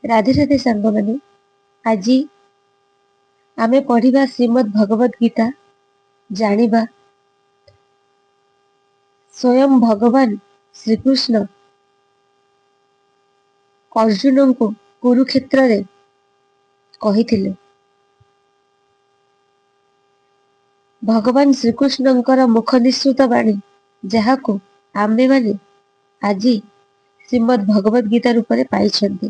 ରାଧେ ରାଧେ ସାଙ୍ଗମାନେ, ଆଜି ଆମେ ପଢିବା ଶ୍ରୀମଦ୍ ଭଗବତ ଗୀତା। ଜାଣିବା ସ୍ୱୟଂ ଭଗବାନ ଶ୍ରୀକୃଷ୍ଣ ଅର୍ଜୁନଙ୍କୁ କୁରୁକ୍ଷେତ୍ରରେ କହିଥିଲେ। ଭଗବାନ ଶ୍ରୀକୃଷ୍ଣଙ୍କର ମୁଖ ନିଃସୃତ ବାଣୀ, ଯାହାକୁ ଆମ୍ଭେମାନେ ଆଜି ଶ୍ରୀମଦ୍ ଭଗବତ ଗୀତା ରୂପରେ ପାଇଛନ୍ତି।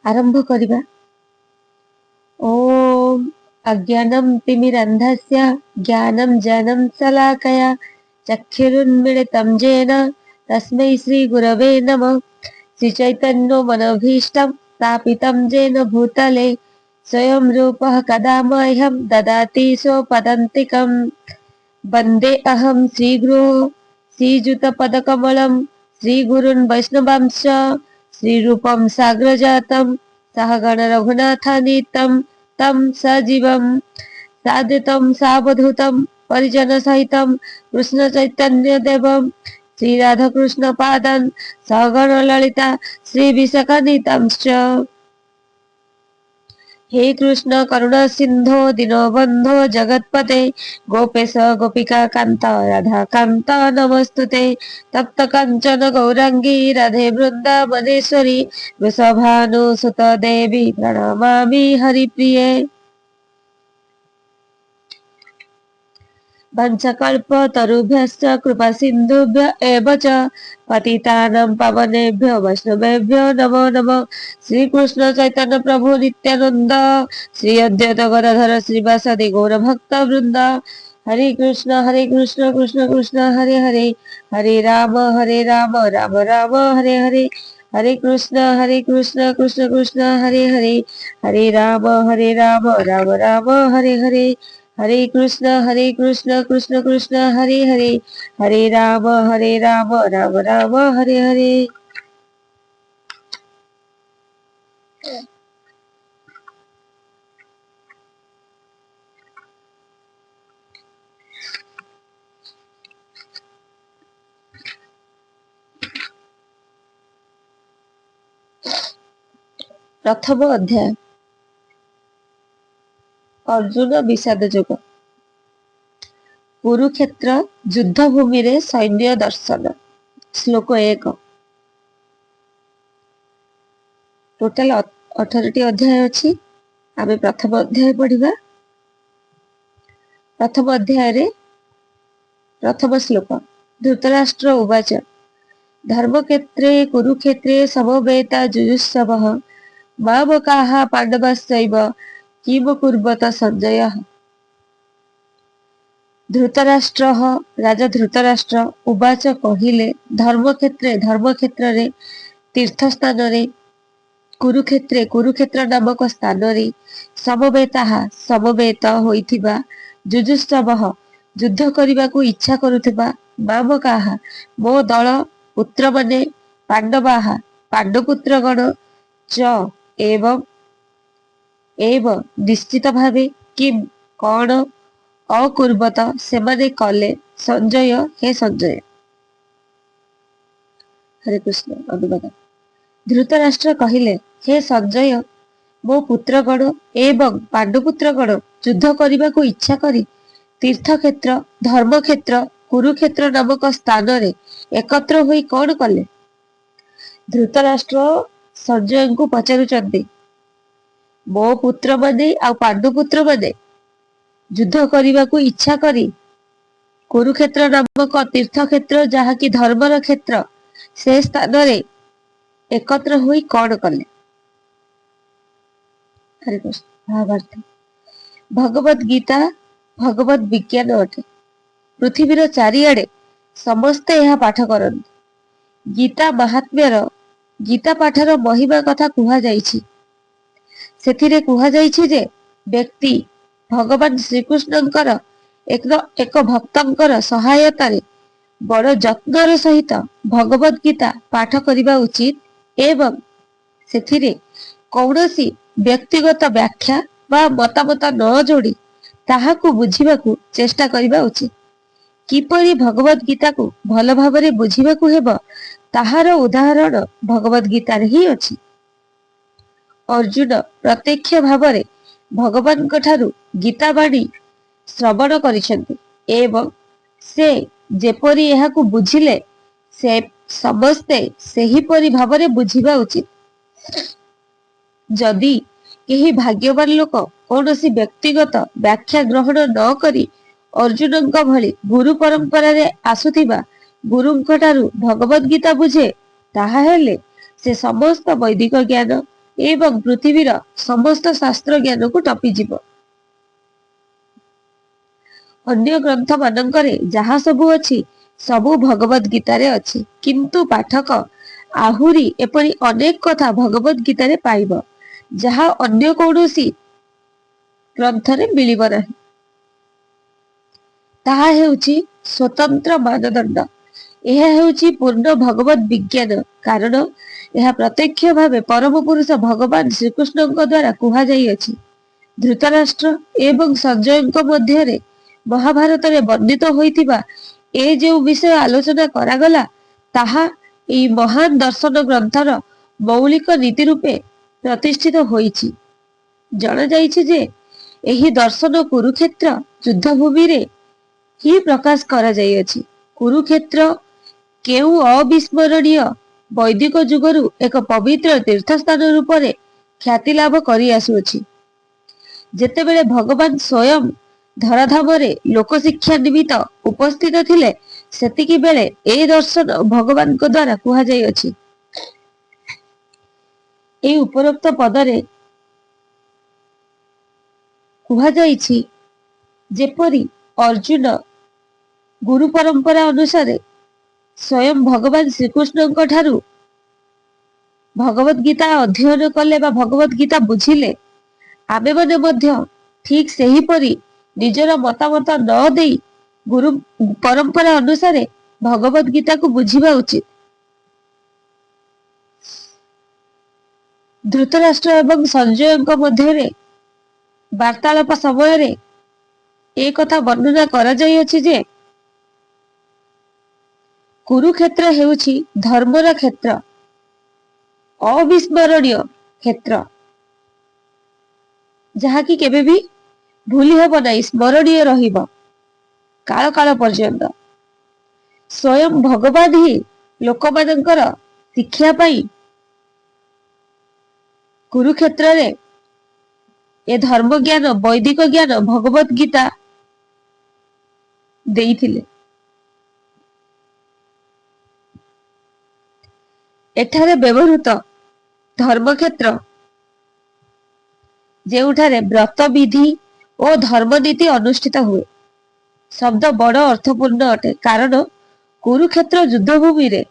ଆରମ୍ଭ କରିବା। ଓମ୍ ଅଜ୍ଞାନಂ ତିମିରନ୍ଧସ୍ୟ ଜ୍ଞାନಂ ଜନಂ ଶଲାକୟା ଚକ୍ଷୁରୁନ୍ମିଳିतं येन तस्मै श्रीगुरवे नमः। श्रीचैतन्यो मनोभीष्टं स्थापितं येन भूतले स्वयं रूपः कदा मह्यं ददाति स्वपदान्तिकं। वन्दे अहं श्रीगुरो श्रीयुतपदकमलं श्रीगुरून् वैष्णवांश्च श्रीरूपं साग्रजातं सहगण रघुनाथानीतं तं सजीवं सादितं सावधूतं परिजनसहितं कृष्ण चैतन्य देवं श्री राधाकृष्ण पादान् सहगण ललिता श्री विशाखानितांश्च। हे कृष्ण करुणा सिंधो दीनबंधो जगत्पते गोपेश गोपिका कांत राधा कांत नमस्तुते। तप्त कांचन गौरांगी राधे वृंदावनेश्वरी वृषभानुसुत देवी प्रणमामि हरिप्रिये। वंशकल्पतरुभ्यश्च कृपा सिन्धुभ्य एव च पतितानां पावनेभ्यो वैष्णवेभ्यो नमो नमः। श्री कृष्ण चैतन्य प्रभु नित्यानंद श्री अद्वैत गदाधर श्रीवासादि गौर भक्त वृंद। हरे कृष्ण कृष्ण कृष्ण हरे हरे, हरे राम राम राम हरे हरे। हरे कृष्ण कृष्ण कृष्ण हरे हरे, हरे राम राम राम हरे हरे। हरे कृष्ण कृष्ण कृष्ण हरे हरे, हरे राम राम राम हरे हरे। ପ୍ରଥମ ଅଧ୍ୟାୟ, ଅର୍ଜୁନ ବିଷାଦ ଯୋଗ। କୁରୁକ୍ଷେତ୍ର ଯୁଦ୍ଧଭୂମିରେ ସୈନ୍ୟ ଦର୍ଶନ। ଶ୍ଲୋକ 1। ଟୋଟାଲ 18ଟି ଅଧ୍ୟାୟ ଅଛି। ଆମେ ପ୍ରଥମ ଅଧ୍ୟାୟ ପଢିବା। ପ୍ରଥମ ଅଧ୍ୟାୟରେ ପ୍ରଥମ ଶ୍ଲୋକ। ଧୃତରାଷ୍ଟ୍ର ଉବାଚ ଧର୍ମକ୍ଷେତ୍ରେ କୁରୁକ୍ଷେତ୍ରେ ସମବେତା ଯୁଯୁତ୍ସବଃ ମାମକାଃ ପାଣ୍ଡବଶ୍ଚୈବ କିମ କୁର୍ବତ ସଞ୍ଜୟ। ଧୃତରାଷ୍ଟ୍ର, ରାଜା ଧୃତରାଷ୍ଟ୍ର, ଉବାଚ କହିଲେ, ଧର୍ମକ୍ଷେତ୍ରେ ଧର୍ମକ୍ଷେତ୍ରରେ, ତୀର୍ଥସ୍ଥାନରେ, କୁରୁକ୍ଷେତ୍ରେ କୁରୁକ୍ଷେତ୍ର ନାମକ ସ୍ଥାନରେ, ସମବେତାହା ସମବେତ ହୋଇଥିବା, ଯୁଯୁତ୍ସବଃ ଯୁଦ୍ଧ କରିବାକୁ ଇଚ୍ଛା କରୁଥିବା, ମାମକାହା ମୋ ଦଳ, ପୁତ୍ରମାନେ, ପାଣ୍ଡବାହା ପାଣ୍ଡୁପୁତ୍ରଗଣ, ଚ ଏବଂ ଏବ ନିଶ୍ଚିତ ଭାବେ, କିମ୍ କଣ, ଅକୁର୍ବତ ସେମାନେ କଲେ, ସଞ୍ଜୟ ହେ ସଞ୍ଜୟ। ହରେ କୃଷ୍ଣ। ଅନୁବାଦ। ଧୃତରାଷ୍ଟ୍ର କହିଲେ, ହେ ସଞ୍ଜୟ, ମୋ ପୁତ୍ରଗଣ ଏବଂ ପାଣ୍ଡୁପୁତ୍ରଗଣ ଯୁଦ୍ଧ କରିବାକୁ ଇଚ୍ଛା କରି ତୀର୍ଥକ୍ଷେତ୍ର, ଧର୍ମକ୍ଷେତ୍ର, କୁରୁକ୍ଷେତ୍ର ନାମକ ସ୍ଥାନରେ ଏକତ୍ର ହୋଇ କଣ କଲେ? ଧୃତରାଷ୍ଟ୍ର ସଞ୍ଜୟଙ୍କୁ ପଚାରୁଛନ୍ତି, ମୋ ପୁତ୍ରମାନେ ଆଉ ପାଣ୍ଡୁପୁତ୍ରମାନେ ଯୁଦ୍ଧ କରିବାକୁ ଇଚ୍ଛା କରି କୁରୁକ୍ଷେତ୍ର ନାମକ ତୀର୍ଥକ୍ଷେତ୍ର, ଯାହାକି ଧର୍ମର କ୍ଷେତ୍ର, ସେ ସ୍ଥାନରେ ଏକତ୍ର ହୋଇ କଣ କଲେ? ହରେ କୃଷ୍ଣ। ଭାବାର୍ଥ। ଭଗବତ ଗୀତା ଭଗବତ ବିଜ୍ଞାନ ଅଟେ। ପୃଥିବୀର ଚାରିଆଡେ ସମସ୍ତେ ଏହା ପାଠ କରନ୍ତି। ଗୀତା ମାହାତ୍ମ୍ୟର, ଗୀତା ପାଠର ମହିମା କଥା କୁହାଯାଇଛି। ସେଥିରେ କୁହାଯାଇଛି ଯେ ବ୍ୟକ୍ତି ଭଗବାନ ଶ୍ରୀକୃଷ୍ଣଙ୍କର ଏକ ଭକ୍ତଙ୍କର ସହାୟତାରେ ବଡ ଯତ୍ନର ସହିତ ଭଗବତ ଗୀତା ପାଠ କରିବା ଉଚିତ ଏବଂ ସେଥିରେ କୌଣସି ବ୍ୟକ୍ତିଗତ ବ୍ୟାଖ୍ୟା ବା ମତାମତ ନ ଯୋଡି ତାହାକୁ ବୁଝିବାକୁ ଚେଷ୍ଟା କରିବା ଉଚିତ। କିପରି ଭଗବତ ଗୀତାକୁ ଭଲ ଭାବରେ ବୁଝିବାକୁ ହେବ, ତାହାର ଉଦାହରଣ ଭଗବତ ଗୀତାରେ ହିଁ ଅଛି। ଅର୍ଜୁନ ପ୍ରତ୍ୟକ୍ଷ ଭାବରେ ଭଗବାନଙ୍କ ଠାରୁ ଗୀତା ବାଣୀ ଶ୍ରବଣ କରିଛନ୍ତି ଏବଂ ସେ ଯେପରି ଏହାକୁ ବୁଝିଲେ, ସେ ସମସ୍ତେ ସେହିପରି ଭାବରେ ବୁଝିବା ଉଚିତ। ଯଦି କେହି ଭାଗ୍ୟବାନ ଲୋକ କୌଣସି ବ୍ୟକ୍ତିଗତ ବ୍ୟାଖ୍ୟା ଗ୍ରହଣ ନ କରି ଅର୍ଜୁନଙ୍କ ଭଳି ଗୁରୁ ପରମ୍ପରାରେ ଆସୁଥିବା ଗୁରୁଙ୍କ ଠାରୁ ଭଗବତ ଗୀତା ବୁଝେ, ତାହାହେଲେ ସେ ସମସ୍ତ ବୈଦିକ ଜ୍ଞାନ ଏବଂ ପୃଥିବୀର ସମସ୍ତ ଶାସ୍ତ୍ର ଜ୍ଞାନକୁ ଟପିଯିବ। ଅନ୍ୟ ଗ୍ରନ୍ଥ ମାନଙ୍କରେ ଯାହା ସବୁ ଅଛି, ସବୁ ଭଗବତ ଗୀତାରେ ଅଛି। କିନ୍ତୁ ପାଠକ ଆହୁରି ଏପରି ଅନେକ କଥା ଭଗବତ ଗୀତାରେ ପାଇବ, ଯାହା ଅନ୍ୟ କୌଣସି ଗ୍ରନ୍ଥରେ ମିଳିବ ନାହିଁ। ତାହା ହେଉଛି ସ୍ୱତନ୍ତ୍ର ମାନଦଣ୍ଡ। ଏହା ହେଉଛି ପୂର୍ଣ୍ଣ ଭଗବତ ବିଜ୍ଞାନ, କାରଣ ଏହା ପ୍ରତ୍ୟକ୍ଷ ଭାବେ ପରମ ପୁରୁଷ ଭଗବାନ ଶ୍ରୀକୃଷ୍ଣଙ୍କ ଦ୍ଵାରା କୁହାଯାଇଅଛି। ଧୃତରାଷ୍ଟ୍ର ଏବଂ ସଞ୍ଜୟଙ୍କ ମଧ୍ୟରେ ମହାଭାରତରେ ବର୍ଣ୍ଣିତ ହୋଇଥିବା ଏ ଯେଉଁ ବିଷୟ ଆଲୋଚନା କରାଗଲା, ତାହା ଏହି ମହାନ ଦର୍ଶନ ଗ୍ରନ୍ଥର ମୌଳିକ ନୀତି ରୂପେ ପ୍ରତିଷ୍ଠିତ ହୋଇଛି। ଜଣାଯାଇଛି ଯେ ଏହି ଦର୍ଶନ କୁରୁକ୍ଷେତ୍ର ଯୁଦ୍ଧଭୂମିରେ ହିଁ ପ୍ରକାଶ କରାଯାଇଅଛି। କୁରୁକ୍ଷେତ୍ର କେଉଁ ଅବିସ୍ମରଣୀୟ ବୈଦିକ ଯୁଗରୁ ଏକ ପବିତ୍ର ତୀର୍ଥସ୍ଥାନ ରୂପରେ ଖ୍ୟାତି ଲାଭ କରି ଆସୁଅଛି। ଯେତେବେଳେ ଭଗବାନ ସ୍ୱୟଂ ଧରାଧାମରେ ଲୋକଶିକ୍ଷା ନିମିତ୍ତ ଉପସ୍ଥିତ ଥିଲେ, ସେତିକି ବେଳେ ଏ ଦର୍ଶନ ଭଗବାନଙ୍କ ଦ୍ଵାରା କୁହାଯାଇଅଛି। ଏହି ଉପରୋକ୍ତ ପଦରେ କୁହାଯାଇଛି, ଯେପରି ଅର୍ଜୁନ ଗୁରୁ ପରମ୍ପରା ଅନୁସାରେ ସ୍ୱୟଂ ଭଗବାନ ଶ୍ରୀକୃଷ୍ଣଙ୍କ ଠାରୁ ଭଗବତ ଗୀତା ଅଧ୍ୟୟନ କଲେ ବା ଭଗବତ ଗୀତା ବୁଝିଲେ, ଆମେମାନେ ମଧ୍ୟ ଠିକ ସେହିପରି ନିଜର ମତାମତ ନ ଦେଇ ଗୁରୁ ପରମ୍ପରା ଅନୁସାରେ ଭଗବତ ଗୀତାକୁ ବୁଝିବା ଉଚିତ। ଧୃତରାଷ୍ଟ୍ର ଏବଂ ସଞ୍ଜୟଙ୍କ ମଧ୍ୟରେ ବାର୍ତ୍ତାଳାପ ସମୟରେ ଏ କଥା ବର୍ଣ୍ଣନା କରାଯାଇଅଛି ଯେ କୁରୁକ୍ଷେତ୍ର ହେଉଛି ଧର୍ମର କ୍ଷେତ୍ର, ଅବିସ୍ମରଣୀୟ କ୍ଷେତ୍ର, ଯାହାକି କେବେ ବି ଭୁଲି ହେବ ନାହିଁ, ସ୍ମରଣୀୟ ରହିବ କାଳ କାଳ ପର୍ଯ୍ୟନ୍ତ। ସ୍ୱୟଂ ଭଗବାନ ହିଁ ଲୋକମାନଙ୍କର ଶିକ୍ଷା ପାଇଁ କୁରୁକ୍ଷେତ୍ରରେ ଏ ଧର୍ମ ଜ୍ଞାନ, ବୈଦିକ ଜ୍ଞାନ, ଭଗବତ ଗୀତା ଦେଇଥିଲେ। ଏଠାରେ ବ୍ୟବହୃତ ଧର୍ମକ୍ଷେତ୍ର, ଯେଉଁଠାରେ ବ୍ରତ ବିଧି ଓ ଧର୍ମନୀତି ଅନୁଷ୍ଠିତ ହୁଏ, ଶବ୍ଦ ବଡ ଅର୍ଥପୂର୍ଣ୍ଣ ଅଟେ, କାରଣ କୁରୁକ୍ଷେତ୍ର ଯୁଦ୍ଧଭୂମିରେ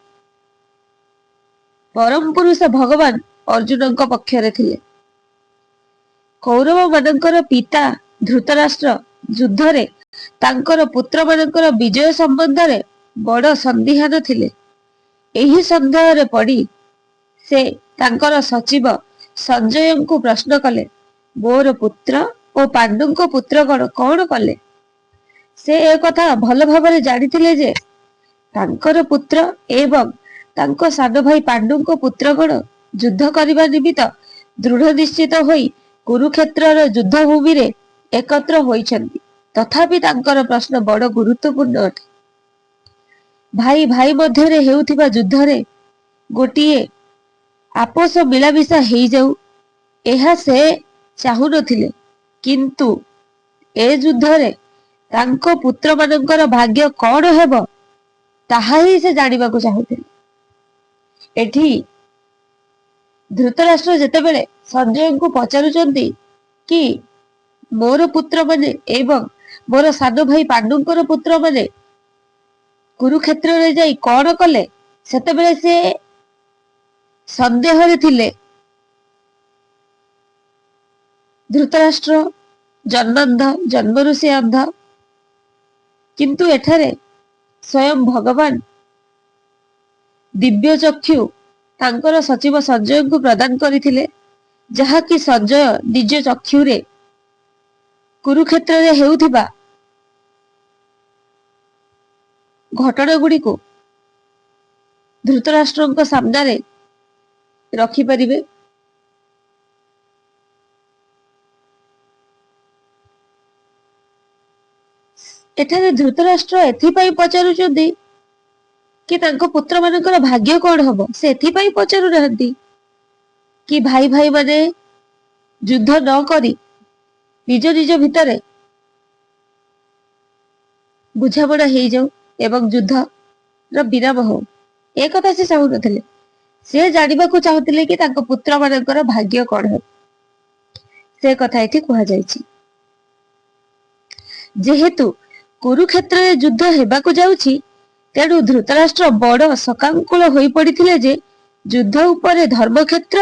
ପରମ ପୁରୁଷ ଭଗବାନ ଅର୍ଜୁନଙ୍କ ପକ୍ଷରେ ଥିଲେ। କୌରବ ମାନଙ୍କର ପିତା ଧୃତରାଷ୍ଟ୍ର ଯୁଦ୍ଧରେ ତାଙ୍କର ପୁତ୍ର ମାନଙ୍କର ବିଜୟ ସମ୍ବନ୍ଧରେ ବଡ ସନ୍ଦିହାନ ଥିଲେ। ଏହି ସନ୍ଦେହରେ ପଡି ସେ ତାଙ୍କର ସଚିବ ସଞ୍ଜୟଙ୍କୁ ପ୍ରଶ୍ନ କଲେ, ମୋର ପୁତ୍ର ଓ ପାଣ୍ଡୁଙ୍କ ପୁତ୍ରଗଣ କଣ କଲେ? ସେ ଏକଥା ଭଲ ଭାବରେ ଜାଣିଥିଲେ ଯେ ତାଙ୍କର ପୁତ୍ର ଏବଂ ତାଙ୍କ ସାନ ଭାଇ ପାଣ୍ଡୁଙ୍କ ପୁତ୍ରଗଣ ଯୁଦ୍ଧ କରିବା ନିମିତ୍ତ ଦୃଢ ନିଶ୍ଚିତ ହୋଇ କୁରୁକ୍ଷେତ୍ରର ଯୁଦ୍ଧଭୂମିରେ ଏକତ୍ର ହୋଇଛନ୍ତି। ତଥାପି ତାଙ୍କର ପ୍ରଶ୍ନ ବଡ ଗୁରୁତ୍ୱପୂର୍ଣ୍ଣ ଅଟେ। ଭାଇ ଭାଇ ମଧ୍ୟରେ ହେଉଥିବା ଯୁଦ୍ଧରେ ଗୋଟିଏ ଆପୋଷ ମିଳାମିଶା ହେଇଯାଉ, ଏହା ସେ ଚାହୁଁନଥିଲେ, କିନ୍ତୁ ଏ ଯୁଦ୍ଧରେ ତାଙ୍କ ପୁତ୍ରମାନଙ୍କର ଭାଗ୍ୟ କଣ ହେବ ତାହା ହିଁ ସେ ଜାଣିବାକୁ ଚାହୁଁଥିଲେ। ଏଠି ଧୃତରାଷ୍ଟ୍ର ଯେତେବେଳେ ସଞ୍ଜୟଙ୍କୁ ପଚାରୁଛନ୍ତି କି ମୋର ପୁତ୍ରମାନେ ଏବଂ ମୋର ସାନ ଭାଇ ପାଣ୍ଡୁଙ୍କର ପୁତ୍ରମାନେ କୁରୁକ୍ଷେତ୍ରରେ ଯାଇ କଣ କଲେ, ସେତେବେଳେ ସେ ସନ୍ଦେହରେ ଥିଲେ। ଧୃତରାଷ୍ଟ୍ର ଜନ୍ମାନ୍ଧ, ଜନ୍ମରୁ ସେ ଅନ୍ଧ। କିନ୍ତୁ ଏଠାରେ ସ୍ୱୟଂ ଭଗବାନ ଦିବ୍ୟ ଚକ୍ଷୁ ତାଙ୍କର ସଚିବ ସଞ୍ଜୟଙ୍କୁ ପ୍ରଦାନ କରିଥିଲେ, ଯାହାକି ସଞ୍ଜୟ ନିଜ ଚକ୍ଷୁରେ କୁରୁକ୍ଷେତ୍ରରେ ହେଉଥିବା ଘଟଣା ଗୁଡ଼ିକୁ ଧୃତରାଷ୍ଟ୍ରଙ୍କ ସାମ୍ନାରେ ରଖିପାରିବେ? ଏଠାରେ ଧୃତରାଷ୍ଟ୍ର ଏଥିପାଇଁ ପଚାରୁଛନ୍ତି କି ତାଙ୍କ ପୁତ୍ର ମାନଙ୍କର ଭାଗ୍ୟ କଣ ହବ, ସେ ଏଥିପାଇଁ ପଚାରୁନାହାନ୍ତି କି ଭାଇ ଭାଇ ମାନେ ଯୁଦ୍ଧ ନ କରି ନିଜ ନିଜ ଭିତରେ ବୁଝାମଣା ହେଇଯାଉ ଏବଂ ଯୁଦ୍ଧର ବିରାମ ହଉ, ଏ କଥା ସେ ଚାହୁଁନଥିଲେ। ସେ ଜାଣିବାକୁ ଚାହୁଁଥିଲେ କି ତାଙ୍କ ପୁତ୍ର ମାନଙ୍କର ଭାଗ୍ୟ କଣ ହେବ, ସେ କଥା ଏଠି କୁହାଯାଇଛି। ଯେହେତୁ କୁରୁକ୍ଷେତ୍ରରେ ଯୁଦ୍ଧ ହେବାକୁ ଯାଉଛି, ତେଣୁ ଧୃତରାଷ୍ଟ୍ର ବଡ ଶୋକାଙ୍କୁଳ ହୋଇ ପଡିଥିଲେ ଯେ ଯୁଦ୍ଧ ଉପରେ ଧର୍ମକ୍ଷେତ୍ର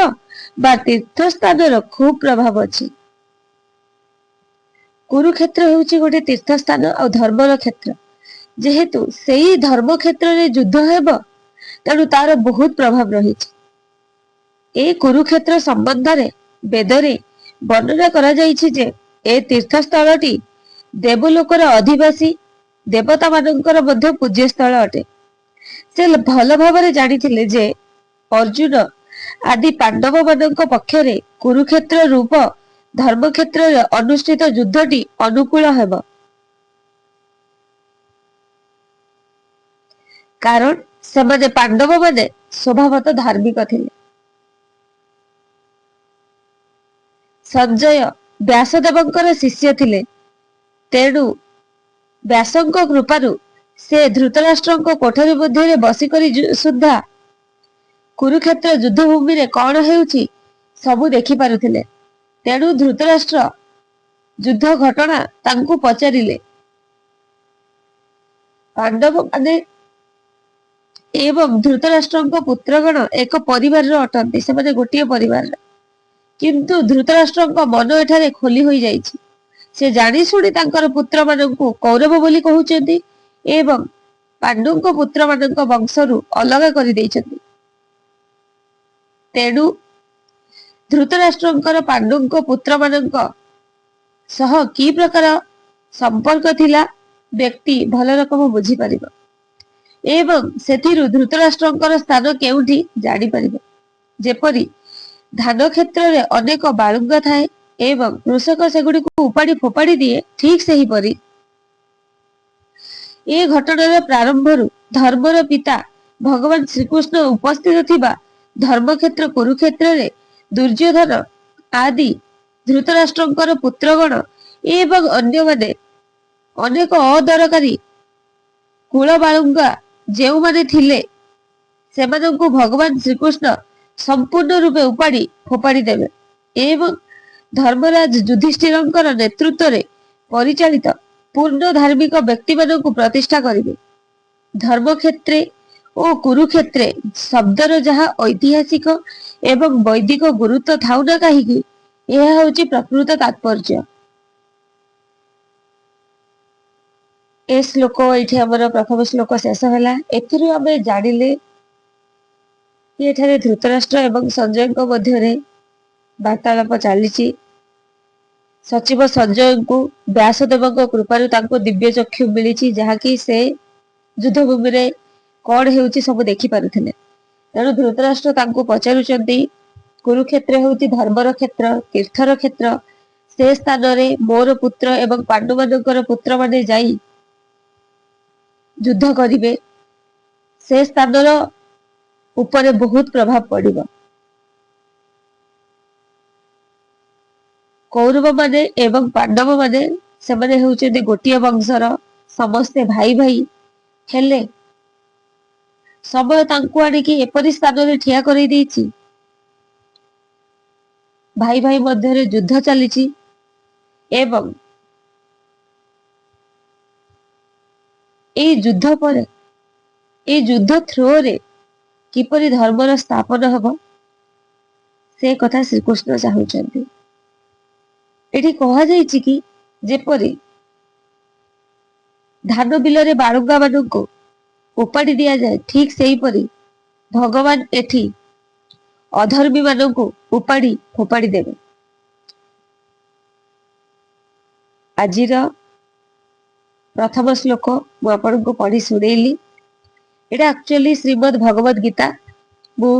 ବା ତୀର୍ଥସ୍ଥାନର ଖୁବ ପ୍ରଭାବ ଅଛି। କୁରୁକ୍ଷେତ୍ର ହେଉଛି ଗୋଟେ ତୀର୍ଥସ୍ଥାନ ଆଉ ଧର୍ମର କ୍ଷେତ୍ର। ଯେହେତୁ ସେଇ ଧର୍ମକ୍ଷେତ୍ରରେ ଯୁଦ୍ଧ ହେବ, ତେଣୁ ତାର ବହୁତ ପ୍ରଭାବ ରହିଛି। ଏ କୁରୁକ୍ଷେତ୍ର ସମ୍ବନ୍ଧରେ ବେଦରେ ବର୍ଣ୍ଣନା କରାଯାଇଛି ଯେ ଏ ତୀର୍ଥସ୍ଥଳଟି ଦେବଲୋକର ଅଧିବାସୀ ଦେବତା ମାନଙ୍କର ମଧ୍ୟ ପୂଜ୍ୟସ୍ଥଳ ଅଟେ। ସେ ଭଲ ଭାବରେ ଜାଣିଥିଲେ ଯେ ଅର୍ଜୁନ ଆଦି ପାଣ୍ଡବ ମାନଙ୍କ ପକ୍ଷରେ କୁରୁକ୍ଷେତ୍ର ରୂପ ଧର୍ମକ୍ଷେତ୍ରରେ ଅନୁଷ୍ଠିତ ଯୁଦ୍ଧଟି ଅନୁକୂଳ ହେବ, କାରଣ ସେମାନେ ପାଣ୍ଡବ ମାନେ ସ୍ୱଭାବତଃ ଧାର୍ମିକ ଥିଲେ। ସଞ୍ଜୟ ବ୍ୟାସଦେବଙ୍କର ଶିଷ୍ୟ ଥିଲେ, ତେଣୁ ବ୍ୟାସଙ୍କ କୃପାରୁ ସେ ଧୃତରାଷ୍ଟ୍ରଙ୍କ କୋଠରୀ ମଧ୍ୟରେ ବସିକରି ସୁଦ୍ଧା କୁରୁକ୍ଷେତ୍ର ଯୁଦ୍ଧଭୂମିରେ କଣ ହେଉଛି ସବୁ ଦେଖିପାରୁଥିଲେ। ତେଣୁ ଧୃତରାଷ୍ଟ୍ର ଯୁଦ୍ଧ ଘଟଣା ତାଙ୍କୁ ପଚାରିଲେ। ପାଣ୍ଡବ ମାନେ ଏବଂ ଧୃତରାଷ୍ଟ୍ରଙ୍କ ପୁତ୍ରଗଣ ଏକ ପରିବାରର ଅଟନ୍ତି, ସେମାନେ ଗୋଟିଏ ପରିବାରର। କିନ୍ତୁ ଧୃତରାଷ୍ଟ୍ରଙ୍କ ମନ ଏଠାରେ ଖୋଲି ହୋଇଯାଇଛି। ସେ ଜାଣିଶୁଣି ତାଙ୍କର ପୁତ୍ରମାନଙ୍କୁ କୌରବ ବୋଲି କହୁଛନ୍ତି ଏବଂ ପାଣ୍ଡୁଙ୍କ ପୁତ୍ରମାନଙ୍କ ବଂଶରୁ ଅଲଗା କରିଦେଇଛନ୍ତି। ତେଣୁ ଧୃତରାଷ୍ଟ୍ରଙ୍କର ପାଣ୍ଡୁଙ୍କ ପୁତ୍ରମାନଙ୍କ ସହ କି ପ୍ରକାର ସମ୍ପର୍କ ଥିଲା ବ୍ୟକ୍ତି ଭଲ ରକମ ବୁଝିପାରିବ ଏବଂ ସେଥିରୁ ଧୃତରାଷ୍ଟ୍ରଙ୍କର ସ୍ଥାନ କେଉଁଠି ଜାଣିପାରିବ। ଯେପରି ଧାନ କ୍ଷେତ୍ରରେ ଅନେକ ବାଳୁଙ୍ଗା ଥାଏ ଏବଂ କୃଷକ ସେଗୁଡ଼ିକୁ ଉପାଡ଼ି ଫୋପାଡ଼ି ଦିଏ, ଠିକ ସେହିପରି ଏ ଘଟଣାର ପ୍ରାରମ୍ଭରୁ ଧର୍ମର ପିତା ଭଗବାନ ଶ୍ରୀକୃଷ୍ଣ ଉପସ୍ଥିତ ଥିବା ଧର୍ମକ୍ଷେତ୍ର କୁରୁକ୍ଷେତ୍ରରେ ଦୁର୍ଯ୍ୟୋଧନ ଆଦି ଧୃତରାଷ୍ଟ୍ରଙ୍କର ପୁତ୍ରଗଣ ଏବଂ ଅନ୍ୟମାନେ ଅନେକ ଅଦରକାରୀ କୁଳ ବାଳୁଙ୍ଗା ଯେଉଁମାନେ ଥିଲେ ସେମାନଙ୍କୁ ଭଗବାନ ଶ୍ରୀକୃଷ୍ଣ ସମ୍ପୂର୍ଣ୍ଣ ରୂପେ ଉପାଡ଼ି ଫୋପାଡ଼ି ଦେବେ ଏବଂ ଧର୍ମରାଜ ଯୁଧିଷ୍ଠିରଙ୍କର ନେତୃତ୍ୱରେ ପରିଚାଳିତ ପୂର୍ଣ୍ଣ ଧାର୍ମିକ ବ୍ୟକ୍ତିମାନଙ୍କୁ ପ୍ରତିଷ୍ଠା କରିବେ। ଧର୍ମକ୍ଷେତ୍ରେ ଓ କୁରୁକ୍ଷେତ୍ରେ ଶବ୍ଦର ଯାହା ଐତିହାସିକ ଏବଂ ବୈଦିକ ଗୁରୁତ୍ୱ ଥାଉ ନା କାହିଁକି, ଏହା ହେଉଛି ପ୍ରକୃତ ତାତ୍ପର୍ଯ୍ୟ। ଏ ଶ୍ଲୋକ ଏଇଠି ଆମର ପ୍ରଥମ ଶ୍ଲୋକ ଶେଷ ହେଲା। ଏଥିରୁ ଆମେ ଜାଣିଲେ କି ଏଠାରେ ଧୃତରାଷ୍ଟ୍ର ଏବଂ ସଞ୍ଜୟଙ୍କ ମଧ୍ୟରେ ବାର୍ତ୍ତାଳାପ ଚାଲିଛି। ସଚିବ ସଞ୍ଜୟଙ୍କୁ ବ୍ୟାସଦେବଙ୍କ କୃପାରୁ ତାଙ୍କୁ ଦିବ୍ୟ ଚକ୍ଷୁ ମିଳିଛି, ଯାହାକି ସେ ଯୁଦ୍ଧଭୂମିରେ କଣ ହେଉଛି ସବୁ ଦେଖିପାରୁଥିଲେ। ତେଣୁ ଧୃତରାଷ୍ଟ୍ର ତାଙ୍କୁ ପଚାରୁଛନ୍ତି, କୁରୁକ୍ଷେତ୍ର ହେଉଛି ଧର୍ମର କ୍ଷେତ୍ର, ତୀର୍ଥର କ୍ଷେତ୍ର, ସେ ସ୍ଥାନରେ ମୋର ପୁତ୍ର ଏବଂ ପାଣ୍ଡୁମାନଙ୍କର ପୁତ୍ରମାନେ ଯାଇ ଯୁଦ୍ଧ କରିବେ, ସେ ସ୍ଥାନର ଉପରେ ବହୁତ ପ୍ରଭାବ ପଡିବ। କୌରବ ମାନେ ଏବଂ ପାଣ୍ଡବ ମାନେ ସେମାନେ ହେଉଛନ୍ତି ଗୋଟିଏ ବଂଶର, ସମସ୍ତେ ଭାଇ ଭାଇ। ହେଲେ ସମୟ ତାଙ୍କୁ ଆଣିକି ଏପରି ସ୍ଥାନରେ ଠିଆ କରେଇ ଦେଇଛି, ଭାଇ ଭାଇ ମଧ୍ୟରେ ଯୁଦ୍ଧ ଚାଲିଛି ଏବଂ ଏଇ ଯୁଦ୍ଧ ପରେ, ଏଇ ଯୁଦ୍ଧ ଥ୍ରୋରେ କିପରି ଧର୍ମର ସ୍ଥାପନ ହବ ସେ କଥା ଶ୍ରୀକୃଷ୍ଣ ଚାହୁଁଛନ୍ତି। ଏଠି କୁହାଯାଇଛି କି ଯେପରି ଧାନ ବିଲରେ ବାଳୁଙ୍ଗା ମାନଙ୍କୁ ଉପାଡ଼ି ଦିଆଯାଏ, ଠିକ ସେହିପରି ଭଗବାନ ଏଠି ଅଧର୍ମୀ ମାନଙ୍କୁ ଉପାଡ଼ି ଫୋପାଡ଼ି ଦେବେ। ଆଜିର ପ୍ରଥମ ଶ୍ଲୋକ ମୁଁ ଆପଣଙ୍କୁ ପଢି ଶୁଣେଇଲି। ଏଇଟା ଆକ୍ଚୁଆଲି ଶ୍ରୀମଦ୍ ଭଗବତ ଗୀତା। ମୁଁ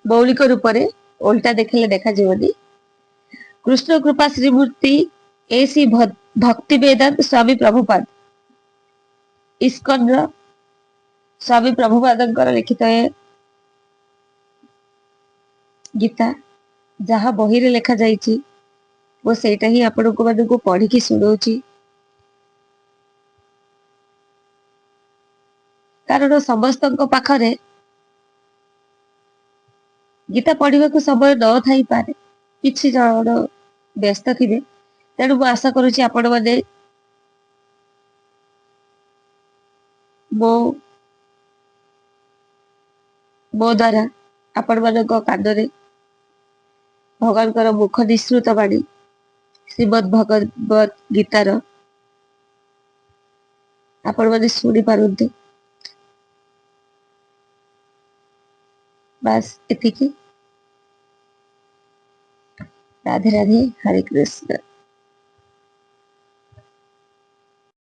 ମୌଳିକ ରୂପରେ ଓଲଟା ଦେଖିଲେ ଦେଖାଯିବନି। କୃଷ୍ଣ କୃପା ଶ୍ରୀମୂର୍ତ୍ତି ଏ ସି ଭକ୍ତି ବେଦାନ୍ତ ସ୍ୱାମୀ ପ୍ରଭୁପାଦ, ଇସ୍କନର ସ୍ୱାମୀ ପ୍ରଭୁପାଦଙ୍କର ଲିଖିତ ଏ ଗୀତା। ଯାହା ବହିରେ ଲେଖାଯାଇଛି ମୁଁ ସେଇଟା ହିଁ ଆପଣଙ୍କୁ ମାନଙ୍କୁ ପଢିକି ଶୁଣଉଛି, କାରଣ ସମସ୍ତଙ୍କ ପାଖରେ ଗୀତା ପଢିବାକୁ ସମୟ ନ ଥାଇପାରେ, କିଛି ଜଣ ବ୍ୟସ୍ତ ଥିବେ। ତେଣୁ ମୁଁ ଆଶା କରୁଛି ଆପଣମାନେ ମୋ ମୋ ଦ୍ଵାରା ଆପଣମାନଙ୍କ କାନରେ ଭଗବାନଙ୍କର ମୁଖ ନିଃସୃତ ବାଣୀ ଶ୍ରୀମଦ୍ ଭଗବତ ଗୀତାର ଆପଣମାନେ ଶୁଣି ପାରନ୍ତୁ। ବାସ୍ ଏତିକି। ରାଧେ ରାଧେ, ହରେ କୃଷ୍ଣ।